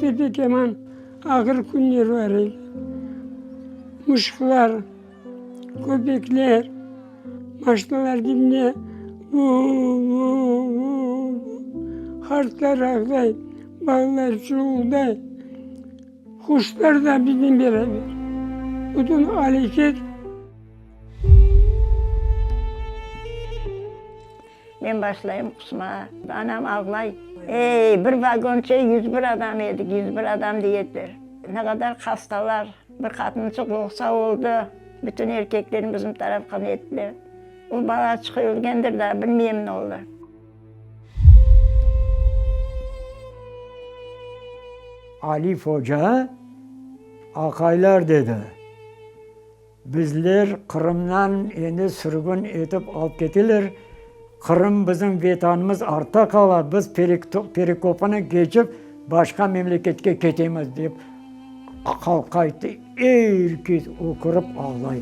vaqıtı pek yaman ağır künler bar edi. Mışıqlar, köpekler, maşinalar dibine vu-vu-vu-vu, qartlar ağlay, balalar çuvulday, quşlar da biznen beraber. Bütün aleket. Men başlayım qusmağa. Anam ağlay. Ey, bir vagonça 101 adam edik, 101 adam dey ediler. Ne qadar hastalar, bir qatınçıq loqsa oldı, bütün erkeklerni bizim tarafqa nettiler. O balaçıq ölgendir daa, bilmeyim ne oldı. Alif oca, Aqaylar, dedi. Bizler Qırımdan endi sürgün etip alıp keteler, Qırım bizim Vetanımız artta qala, biz Perekopnı keçip başqa memleketke ketemiz, dep halqqa ayttı. Er kes ökürip ağlay.